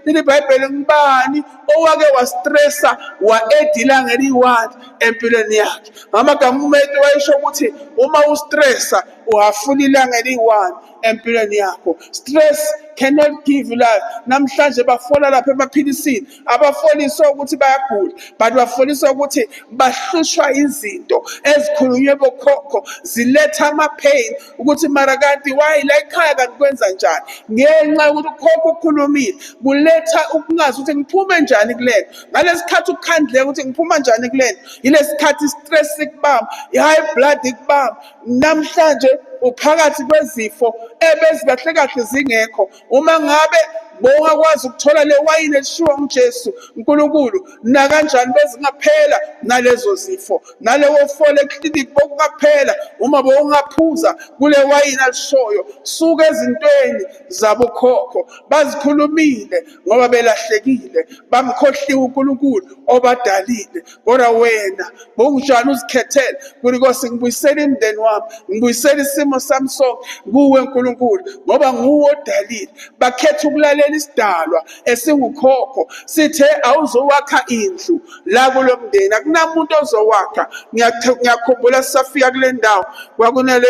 Lithi iBhayibheli, ngubani owake wastressa wa-adda ilanga eliyi-1 empilweni yakhe? Ngamagama uMethu wayesho ukuthi uma ustressa uhafula ilanga eliyi-1 empilweni yakho. Stress cannot give you life. Namhlanje bafola lapha emaphilisini, abafoliswa ukuthi bayagula, but bafoliswa ukuthi bahlushwa izinto ezikhulunywe bokhokho, ziletha ama-pain ukuthi mara kanti why la ekhaya, kanti kwenza njani? Ngenxa yokuthi ukhokho ukhulumile, kuletha ukungazi ukuthi ngiphume njani kulento. Ngalesi khathi ukukhandleka ukuthi ngiphuma njani kulento, yilesi khathi i-stress sikubamba, i-high blood ikubamba. Namhlanje uphakathi kwezifo ebezikahle kahle zingekho. Uma ngabe bowungakwazi ukuthola le wayini elishiwo nguJesu uNkulunkulu, nakanjani bezingaphela nalezo zifo, nalewo fole eklinikhi bokungaphela uma bowungaphuza kule wayini alishoyo. Suka ezintweni zabokhokho, bazikhulumile ngoba belahlekile, bamkhohliwe uNkulunkulu obadalile. Kodwa wena bowunjani uzikhethele kuthi, "Nkosi, ngibuyisele imndeni wami, ngibuyisele isimo sami sonke kuwe uNkulunkulu, ngoba nguwe odalile." Bakhetha ukulalela isidalwa esingukhokho, sithe awuzowakha indlu la kulo mndeni, akunamuntu ozowakha. Ngiyakhumbula sisafika kule ndawo, kwakunele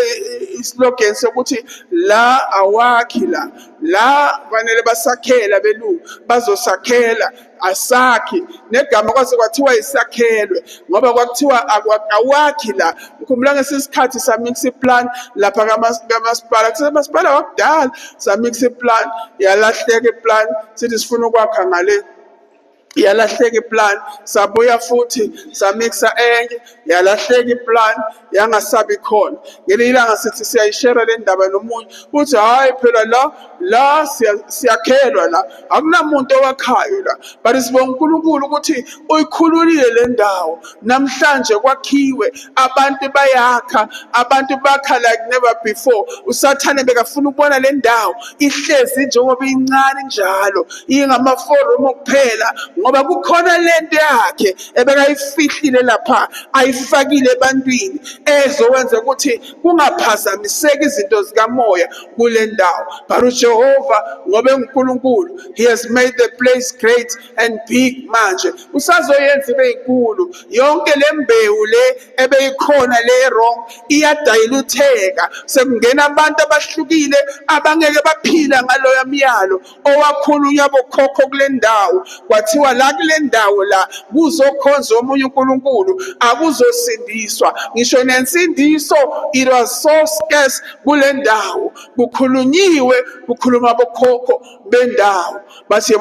islogan sokuthi la awakhi la, la fanele basakhela belungu, bazosakhela, asakhi. Negama kwase kwathiwa isakhelwe ngoba kwakuthiwa awakhi la. Ngikhumbula ngesinye isikhathi samixa iplan lapha kamasipala, kusemasipala wakudala, samixa iplan, yalahleka iplan. Sithi sifuna ukwakha ngale, yalahleka iplan. Sabuya futhi samixa enye, yalahleka iplan, yangasabi khona. Ngelinye ilanga sithi siyayishera le ndaba nomunye, uthi hhayi phela la la siyakhelwa la, akunamuntu owakhayo la. But sibonga uNkulunkulu ukuthi uyikhululile le ndawo. Namhlanje kwakhiwe, abantu bayakha, abantu bakha like never before. Usathane bekafuna ukubona le ndawo ihlezi njengoba incane njalo, ingama-four room kuphela, ngoba kukhona lento yakhe ebekayifihlile lapha, ayifakile ebantwini, ezowenza ukuthi kungaphazamiseki izinto zikamoya kule ndawo. But uJehova, ngoba enguNkulunkulu, he has made the place great and big. Manje usazoyenza ibe inkulu. Yonke le mbewu le ebeyikhona le wrong iyadilutheka, sekungena abantu abahlukile abangeke baphila ngaloya myalo owakhulunywa bokhokho kule ndawo. Kwathiwa la kule ndawo la kuzokhonza omunye uNkulunkulu, akuzosindiswa. Ngisho nensindiso, it was so scarce kule ndawo. Kukhulunyiwe, kukhuluma bokhokho bendawo, bathi